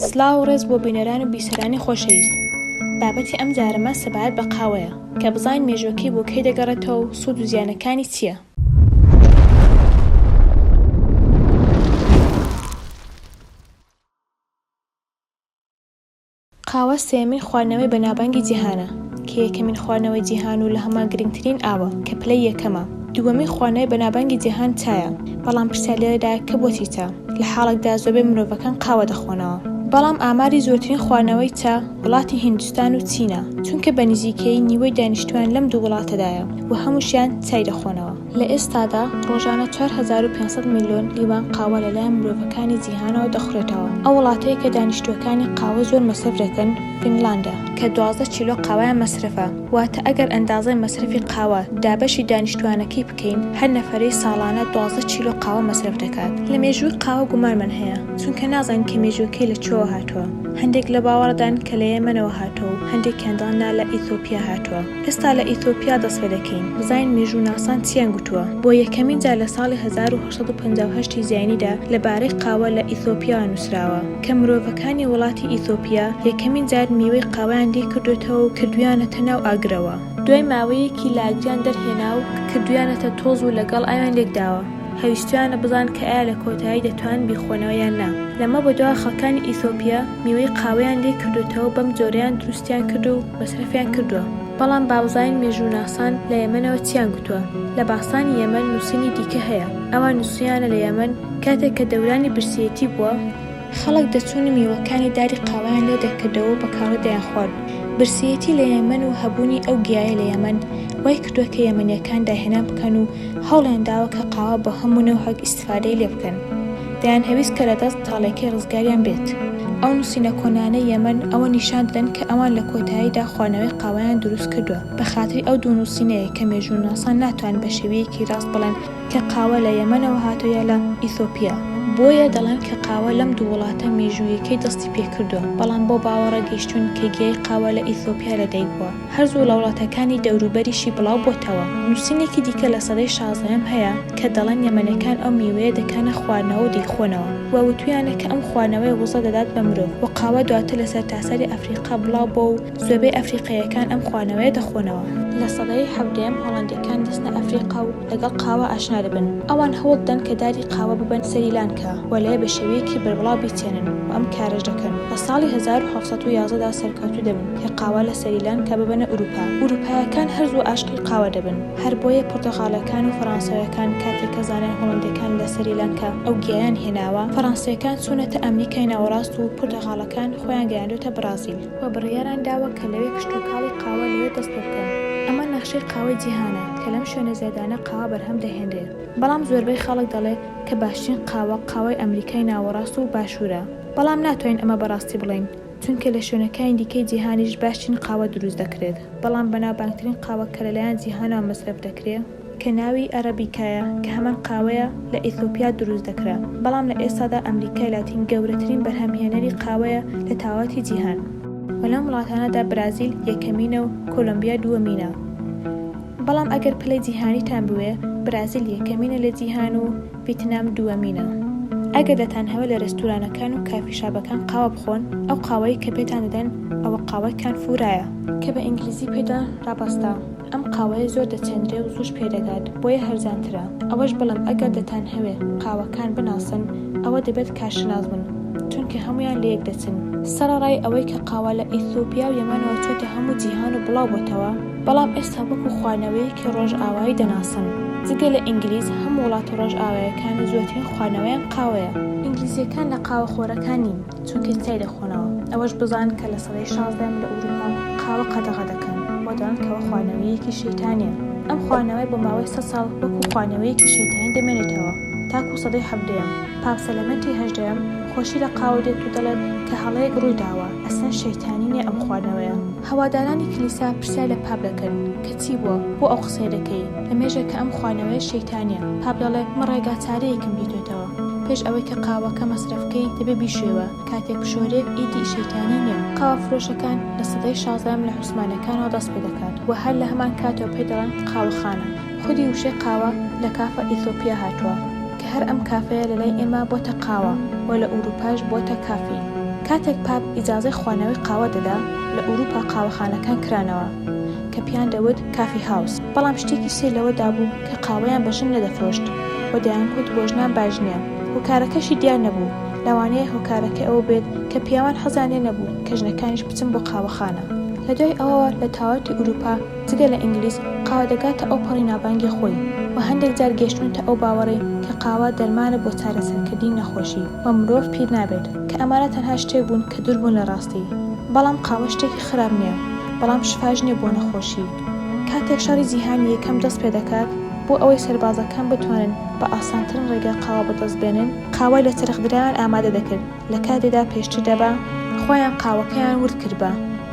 سڵاو و ڕێز بۆ بینەران و بیسەرانی خۆشەویست. بابەتی ئەم جارەمان سەبارەت بە قاوەیە، کە بزانین مێژووەکەی بۆ کەی دەگەڕێتەوە و سوود و زیانەکانی چییە. قاوە سێیەمین خواردنەوەی بەناوبانگی جیهانە، کە یەکەمین خواردنەوەی جیهان و لە هەمووان گرنگترین ئاوە، کە پلەی یەکەمە. دووەمین خواردنەوەی بەناوبانگی جیهان چایە، بەڵام پرسیار لێرەدایە کە بۆچی چا؟ لە حاڵێکدا زۆربەی مرۆڤەکان قاوە دەخۆنەوە. بەڵام ئاماری زۆرترین خواردنەوەی چا وڵاتی هیندستان و چینە، چونکە بە نزیکەیی نیوەی دانیشتووان لەم دوو وڵاتەدایە و هەمووشیان چای دەخۆنەوە. لە ئێستادا ڕۆژانە 4500 میلۆن لیوان قاوە لەلایەن مرۆڤەکانی جیهانەوە دەخورێتەوە. ئەو وڵاتەی کە دانیشتووەکانی قاوە زۆر مەسرەف دەکەن فینلاندە، کە 12 کیلۆ قاوەیان مەسرەفە، واتە ئەگەر ئەندازەی مەسرەفی قاوە دابەشی دانیشتووانەکەی بکەین هەر نەفەرەی ساڵانە 12 کیلۆ قاوە مەسرەف دەکات. لە مێژووی قاوە گومانمان هەیە، چونکە نازانین کە مێژووەکەی لە کوێوە هاتووە. هەندێک لە باوەڕدان کە لە یەمەنەوە هاتووە و هەندێکیان دەڵێن نا لە ئیتۆپیا هاتووە. ئێستا لە ئیتۆپیا دەست پێ دەکەین بزانین مێژووناسان چیان گوتووە. بۆ یەکەمین جار لە ساڵی 1858 ی زاینیدا لە بارەی قاوە لە ئیتۆپیاوە نووسراوە کە مرۆڤەکانی وڵاتی ئیتۆپیا یەکەمین جار میوەی قاوەیان لێ کردۆتەوە و کردوویانەتە ناو ئاگرەوە. دوای ماوەیەکی لە ئاگریان دەرهێنا و کردوویانەتە تۆز و لەگەڵ ئاویان لێکداوە. هەویستویانە بزانن کە ئایا لە کۆتایی دەتوانن بیخۆنەوە یان نا. لەمە بەدوا خەڵکانی ئیتۆپیا میوەی قاوەیان لێ کردۆتەوە بەم جۆرەیان دروستیان کرد و مەسرەفیان کردوە. بەڵام بابزانین مێژووناسان لە یەمەنەوە چیان گوتوە. لە باستانی یەمەن نووسینی دیکە هەیە. ئەوان نووسویانە لە یەمەن کاتێک کە دەورانی برسیەتی بووە، خەڵک دەچوون و میوەکانی داری قاوەیان لێ دەکردەوە و بە کاڵی دەیانخوارد. برسیەتی لە یەمەن و هەبوونی ئەو گیایە لە یەمەن وای کردوە کە یەمەنیەکان داهێنان بکەن و هەوڵیان داوە کە قاوە بە هەموو نەوعێک ئیستفادەی لێ بکەن. دەیانهەویست کە لە دەست تاڵێکەی ڕزگاریان بێت. ئەو نووسینە کۆنانەی یەمەن ئەوە نیشان دەدەن کە ئەوان لە کۆتاییدا خواردنەوەی قاوەیان دروست کردوە. بە خاتری ئەو دوو نووسینەیە کە مێژووناسان ناتوانن بە شێوەیەکی ڕاست بڵێن کە قاوە لە یەمەنەوە هاتووە یا لە ئیثۆپیا. بۆیە دەڵێن کە قاوە لەم دوو وڵاتە مێژوویەکەی دەستی پێکردووە، بەڵام بەو باوەڕە گەیشتوون کە گیای قاوە لە ئیثۆپیا لەدایک بووە. هەر زوو لە وڵاتەکانی دەوروبەریشی بڵاو بۆتەوە. نووسینێکی دیکە لە سەدەی شازدەیەم هەیە کە دەڵێن یەمەنەکان ئەو میوەیە دەکەنە خواردنەوە و دەیخۆنەوە و وتویانە کە ئەم خواردنەوەیە وزە دەدات بە مرۆڤ و قاوە دواتر لە سەرتاسەری ئەفریقا بڵاو بۆ و زۆربەی ئەفریقاییەکان ئەم خواردنەوەیە دەخۆنەوە. لە سەدەی حەڤدەیەم هۆڵەندییەکان دەچنە ئەفریقا و لەگەڵ قاوە ئاشنا دەبن. ئەوان هەوڵ دەدەن کە داری قاوە ببەن سریلانکا و لەوێ بە شێوەیەکی بەربڵاو بیچێنن و ئەم کارەش دەکەن. لە ساڵی 1711 دا سەرکەوتوو دەبن کە قاوە لە سریلانکا ببەنە ئورووپا. ئورووپایەکان هەر زوو ئاشقی قاوە دەبن. هەر بۆیە پورتوغالەکان و فەرانسەویەکان کاتێک کە زانیان هۆڵەندیەکان لە سریلانکا ئەو گیایەیان هێناوە، فەرانسیەکان چوونەتە ئەمریکای ناوەڕاست و پورتوغالەکان خۆیان گەیاندۆتە بڕازیل. و بڕیاران داوە کە لەوێ کشتوکاڵی قاوە لەوێ دەست پێ بکەن. ئەمە نەخشەی قاوەی جیهانە کە لەم شوێنە زیادانە قاوە بەرهەم دەهێنرێ. بەڵام زۆربەی خەڵک دەڵێ کە باشترین قاوە قاوەی ئەمریکای ناوەڕاست و باشوورە. بەڵام ناتوانین ئەمە بە ڕاستی بڵێین چونکە لە شوێنەکانی دیکەی جیهانیش باشترین قاوە دروست دەکرێت. بەڵام بەناوبانگترین قاوە کە لەلایەن جیهانەوە مەسرەف دەکرێ، کە ناوی ئەرەبیکایە کە هەمان قاوەیە لە ئیثۆپیا دروست دەکرا، بەڵام لە ئێستادا ئەمریکای لاتین گەورەترین بەرهەمهێنەری قاوەیە لە تەواوەتی جیهان و لەم وڵاتانەدا برازیل یەکەمینە و کۆلۆمبیا دووەمینە. بەڵام ئەگەر پلەی جیهانیتان بوێ برازیل یەکەمینە لە جیهان و ڤیتنام دووەمینە. ئەگەر دەتانهەوێ لە رێستورانەکان و کافی شاپەکان قاوە بخۆن، ئەو قاوەی کە پێتان دەدەن ئەوە قاوەی کانفورایە کە بە ئینگلیزی پێی دەڵێن ڕابەستا. ئەم قاوەیە زۆر دەچێنرێ و زووش پێدەگات بۆیە هەرزانترە. ئەوەش بڵێم ئەگەر دەتانهەوێ قاوەکان بناسن ئەوە دەبێت کارشناس بن چونکە هەموویان لەیەک دەچن. سەڕەڕای ئەوەی کە قاوە لە ئیثۆپیا و یەمەنەوە چۆتە هەموو جیهان و بڵاو بۆتەوە، بەڵام ئێستا وەکو خواردنەوەیەکی ڕۆژئاوایی دەناسن. جگە لە ئینگلیز هەموو وڵاتە ڕۆژئاوایەکان زۆرترین خواردنەوەیان قاوەیە. ئینگلیزیەکان لە قاوەخۆرەکان نین. چونکە چای دەخۆنەوە. ئەوەش بزان کە لە سەدەی شازدەیەم لە ئوروپا قاوە قەدەغە دەکەن و دەڵێن کەوە خواردنەوەیەکی شەیتانیە. ئەم خواردنەوەیە بۆ ماوەی سەد ساڵ وەکو خواردنەوەیەکی شەیتانی دەمێنێتەوە تاکو سەدەی حەڤدەیەم. پاپ سەلەمەنتی هەژدەیەم خۆشی لە قاوە دێت و دەڵێت کە هەڵەیەک ڕووی داوە، ئەسلەن شەیتانی نیە ئەم خواردنەوەیە. هەوادارانی کلیسا پرسیار لە پاپ دەکەن کە چی بووە بۆ ئەو قسەیە دەکەی؟ لە مێژە کە ئەم خواردنەوەیە شەیتانیە. پاپ دەڵێ من ڕێگاچارەیەکم دیتۆتەوە. پێش ئەوەی کە قاوەکە مەسرەف کەی دەبێ بیشۆیەوە، کاتێک بشۆرێ ئیدی شەیتانی نیە. قاوە فرۆشەکان لە سەدەی شازدەیەم لە عوسمانیەکانەوە دەست پێ دەکات و هەر لە هەمان کاتەوە پێی دەڵێن قاوەخانە. خودی وشەی قاوە لە کافە ئیثۆپیا هاتووە کە هەر ئەم کافەیە لە لای ئێمە بۆتە قاوە و لە ئوروپاش بۆتە کافی. کاتێک پاپ ئیجازەی خواردنەوەی قاوە دەدا، لە ئورووپا قاوەخانەکان کرانەوە کە پێیان دەوت coffee house، بەڵام شتێکی سەیر لەوەدا بوو کە قاوەیان بە ژن نەدەفرۆشت و دەیانگوت بۆ ژنان باش نییە. هۆکارەکەشی دیار نەبوو، لەوانەیە هۆکارەکەی ئەوە بێت کە پیاوان حەزیان لێ نەبوو کە ژنەکانیش بچن بۆ قاوەخانە. لە دوای ئەوەوە لە تەواوەتی ئورووپا جگە لە ئینگلیز، قاوە دەگاتە ئەوپەڕی ناوبانگی خۆی و هەندێک جار گەیشتوونەتە ئەو باوەڕەی کە قاوە دەرمانە بۆ چارەسەرکردنی نەخۆشی و مرۆڤ پیر نابێت، کە ئەمانە تەنها شتێک بوون کە دوور بوون لە ڕاستی. بەڵام قاوە شتێکی خراپ نییە، بەڵام شفاش نییە بۆ نەخۆشی. کاتێک شەڕی جیهانی یەکەم دەست پێدەکات، بۆ ئەوەی سەربازەکان بتوانن بە ئاسانترین ڕێگا قاوە بەدەست بێنن، قاوەی لە چەرخدراویان ئامادە دەکرد، لە کاتێدا پێشتر دەبا خۆیان قاوەکەیان ورد کردبا،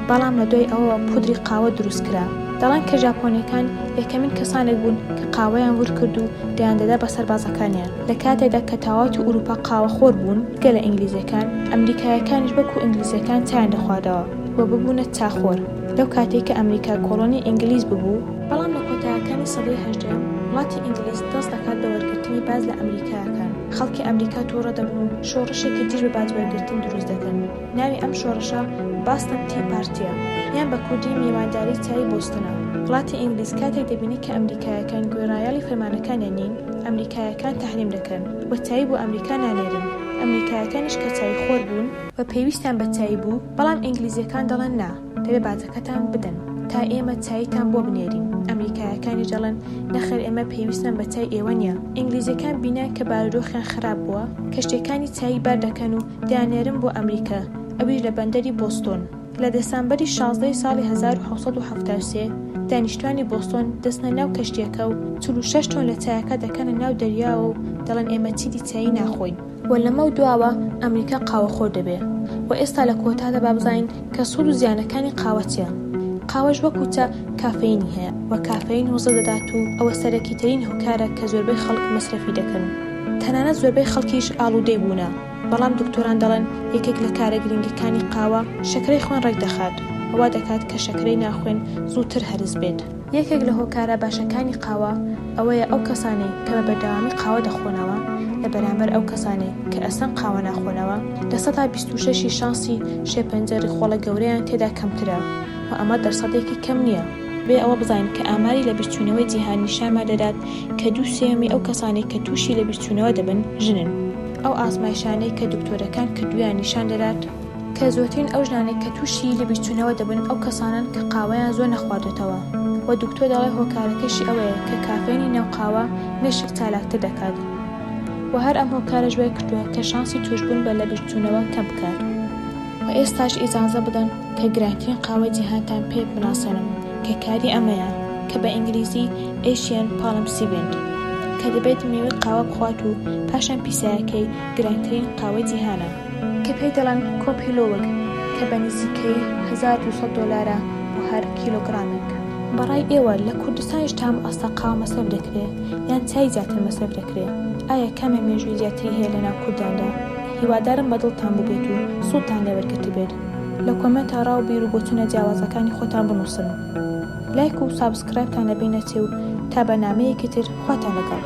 بەڵام لە دوای ئەوەوە پودری قاوە دروست کرا. دەڵێن کە ژاپۆنیەکان یەکەمین کەسانێک بوون کە قاوەیان ورد کرد و دەیاندەدا بە سەربازەکانیان، لە کاتێدا کە تەواوەتی ئوروپا قاوە خۆر بوون جگە لە ئینگلیزیەکان، ئەمریکایەکانیش وەکو ئینگلیزیەکان چایان دەخواردەوە و ببوونە چاخۆر لەو کاتەی کە ئەمریکا کۆڵۆنی ئینگلیز ببوو، بەڵام لە کۆتایەکانی سەدەی هەژدەیەم وڵاتی ئینگلیز دەست دەکات بە وەرگرتنی باج لە ئەمریکایەکان. خەڵکی ئەمریکا تووڕە دەبن و شۆڕشێکی دژ بە باج وەرگرتن دروست دەکەن. ناوی ئەم شۆڕشە باستن تی پارتیە یان بە کوردی میوانداری چای بۆستنە. وڵاتی ئینگلیز کاتێک دەبینێ کە ئەمریکایەکان گوێڕایەڵی فەرمانەکانیان نین، ئەمریکایەکان تەحریم دەکەن و چایی بۆ ئەمریکا نانێرن. ئەمریکایەکانیش کە چایی خۆر بوون و پێویستیان بە چایی بوو، بەڵام ئینگلیزیەکان دەڵێن نا، دەبێ باجەکەتان بدەن تا ئێمە چایتان بۆ بنێرین، ئەمریکایەکانیش دەڵێن نەخێر ئێمە پێویستمان بە چای ئێوە نیە، ئینگلیزەکان بینیان کە بارودۆخیان خراپ بووە کەشتیەکانی چایی بار دەکەن و دەیاننێرن بۆ ئەمریکا ئەویش لە بەندەری بۆستۆن. لە دێسامبەری 16 ی ساڵی 1773 دانیشتوانی بۆستۆن دەچنە ناو کەشتیەکە و 46 تۆن لە چایەکە دەکەنە ناو دەریاوە و دەڵێن ئێمە چیدی چایی ناخۆین. وە لەمەو دواوە ئەمریکا قاوە خۆر دەبێ. وە ئێستا لە کۆتادا با بزانین کە سوود و زیانەکانی قاوە چیە؟ قاوەش وەکو چا کافەینی هەیە وە کافەین وزە دەدات و ئەوە سەرەکیترین هۆکارە کە زۆربەی خەڵک مەسرەفی دەکەن تەنانەت زۆربەی خەڵکیش ئاڵودەی بوونە بەڵام دکتۆران دەڵێن یەکێک لە کارە گرنگەکانی قاوە شەکرەی خوێن ڕێک دەخات و وا دەکات کە شەکرەی ناوخوێن زووتر هەرس بێت. یەکێک لە هۆکارە باشەکانی قاوە ئەوەیە ئەو کەسانەی کە بە بەردەوامی قاوە دەخۆنەوە لە بەرامبەر ئەو کەسانەی کە ئەسڵەن قاوە ناخۆنەوە 26% ی شانسی شێرپەنجەی ڕیخۆڵە گەورەیان تێدا کەمترە و ئەمە دەرسەدێکی کەم نییە. بێ ئەوە بزانین کە ئاماری لەبیرچوونەوەی جیهان نیشانمان دەدات کە دوو سێیەمی ئەو کەسانەی کە تووشی لەبیرچوونەوە دەبن ژنن. ئەو ئازمایشانەی کە دکتۆرەکان کردوویان نیشان دەدات، کە زۆرترین ئەو ژنانەی کە تووشی لەبیرچوونەوە دەبن ئەو کەسانەن کە قاوەیان زۆر نەخواردۆتەوە و دکتۆر دەڵێ هۆکارەکەشی ئەوەیە کە کافێنی ناو قاوە مێشک چالاکتر دەکات و هەر ئەم هۆکارەش وای کردووە کە شانسی تووشبوون بە لەبیرچوونەوە کەم بکات. وە ئێستاش ئیجازە بدەن کە گرانترین قاوەی جیهانتان پێ بناسێنم کە کاری ئەمەیە کە بە ئینگلیزی Asian Palm Civet کە دەبێت میوەی قاوە بخوات و پاشان پیسایەکەی گرانترین قاوەی جیهانە. کە پێی دەڵێن کۆپی لووک کە بە نزیکەیی 1200 دۆلارە بۆ هەر کیلۆگرامێک. بەڕای ئێوە لە کوردستانیش تا ئەم ئاستە قاوە مەسرەف دەکرێ یان چای زیاتر مەسرەف دەکرێ؟ ئایا کامە مێژووی زیاتری هەیە لەناو کورداندا؟ هیوادارم بە دڵتان بووبێت و سوودتان لێ وەرگرتبێت. لە کۆمێنتا ڕا و بیر و بۆچوونە جیاوازەکانی خۆتان بنووسن. لایک و subscribe تان لەبیر نەچێ و تا بەرنامەیەکی تر خواتان لەگەڵ.